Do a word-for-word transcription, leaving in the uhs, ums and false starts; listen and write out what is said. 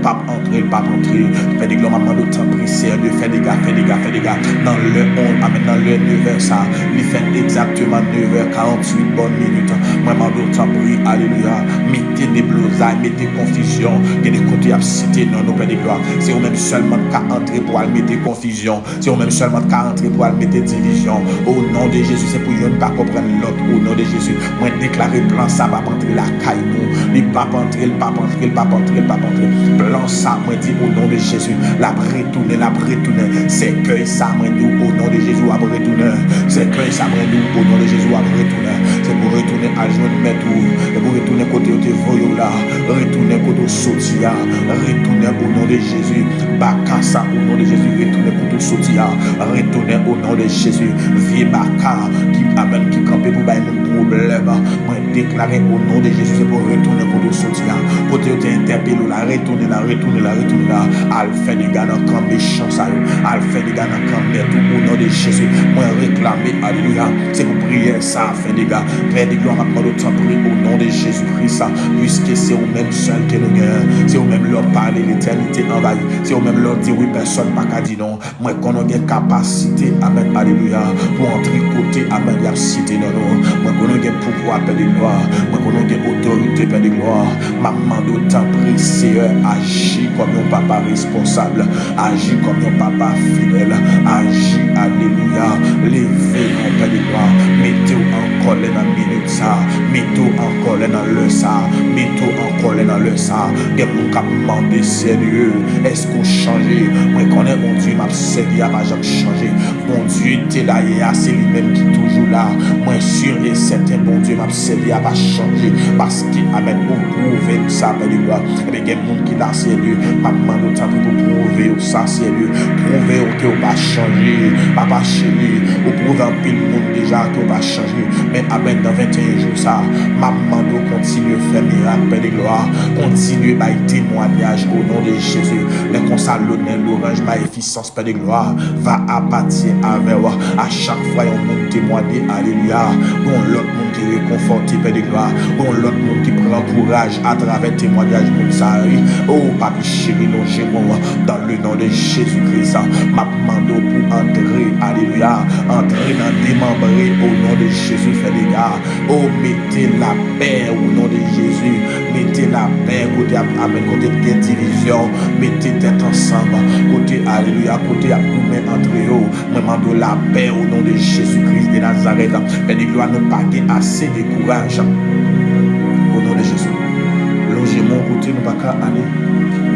P ap antre, l p ap antre. Pè de glwa, m ap mande w, tanpri, Seyè, de fè dega, fè dega, fè dega. Nan lè on, amèn, nan lè nevè sa, li fèt egzakteman nevè karanntuit bòn minit. Mwen mande w, tanpri, alelouya, mete deblozay, mete konfizyon. Gen de kote y ap site non nou, Pè de glwa. Se ou menm sèlman k ka antre pou al mete konfizyon. Se ou menm sèlman k ka antre pou al mete divizyon. O non de Jezi, se pou youn pa konprann lòt. O non de Jezi, mwen deklare plan sa p ap antre lakay nou. Li p ap antre, li p ap antre, li p ap antre, li p ap antre. Plan sa, mwen di, o non de Jezi, l ap retounen, l ap retounen. Sèkèy sa, mwen di w, o non de Jezi, w ap retounen. Sèkèy sa, mwen di w, o non de Jezi, w ap retounen. Se pou retounen al jwenn mèt ou. Se pou retounen kote yo te voye w la. Retounen kote w soti a. Retounen o non de Jezi. Baka sa, o non de Jezi, retounen kote w soti a. Retounen o non de Jezi. Vye baka ki, amèn, ki kanpe pou bay moun pwoblèm. Mwen deklare o non de Jezi, se pou retounen kote w soti a. Kote yo te entèpele w la, retounen la, retounen la, retounen la. Al fè dega nan kan mechan sa yo. Al fè dega nan kan mèt ou o non de Jezi. Mwen reklame, alelouya. Se pou priyè sa a fè dega. Pè de glwa, m ap mande w tanpri, o non de Jezi Kris, piske se ou menm sèl ke nou genyen. Se ou menm lè w pale, letènite anvayi. Se ou menm lè w di wi, pèsòn pa ka di non. Mwen konnen w gen kapasite, amèn, alelouya, pou antre kote, amèn, y ap site non nou. Mwen konnen w gen pouvwa, Pè de glwa. Mwen konnen w gen otorite, Pè de glwa. M ap mande w tanpri, Seyè, aji kòm yon papa responsab. Aji kòm yon papa fidèl. Aji, alelouya. Leve non, Pè de glwa. Mete w an kòlè nan minit sa. Mete w an kòlè nan lè sa. Mete w an kòlè nan lè sa. Gen moun k ap mande, Seyè, èske w chanje? Mwen konnen Bondye m ap sèvi a pa janm chanje. Bondye te la yè a, se li menm ki toujou la. Mwen si e sèten Bondye m ap sèvi a pa chanje. Paske, amèn, ou pwouve m sa, Pè de glwa. Ebyen, gen moun ki la, Seyè Dye, m ap mande w tanpri pou pwouve yo sa, Seyè Dye. Pwouve yo ke w pa chanje, papa cheri. Ou pwouve anpil moun deja ke w pa chanje. Men, amèn, nan venteyen jou sa, m ap mande w kontinye fè mirak, Pè de glwa. Kontinye bay temwanyaj o non de Jezi. Lè konsa, lonè, lwanj, mayifisans, Pè de glwa, va apati avè w. A chak fwa yon moun temwanye, alelouya, gon lòt moun ki rekonfòte, Pè de glwa. Gon lòt moun ki pran kouraj atravè temwanyaj moun sa yo. O, papi cheri, lonje men w dan le non de Jezi Kris. M ap mande w pou antre, alelouya, antre nan demanbre o non de Jezi, fè dega. O, mete lapè o non de Jezi. Mete lapè kote ap, amèn, kote gen divizyon. Mete tèt ansanm. Kote, alelouya, kote y ap goumen antre yo. Mwen mande w lapè o non de Jezi Kris de Nazarèt. Pè de glwa, nou pa gen ase de kouraj. O non de Jezi. Lonje men w kote nou pa ka ale.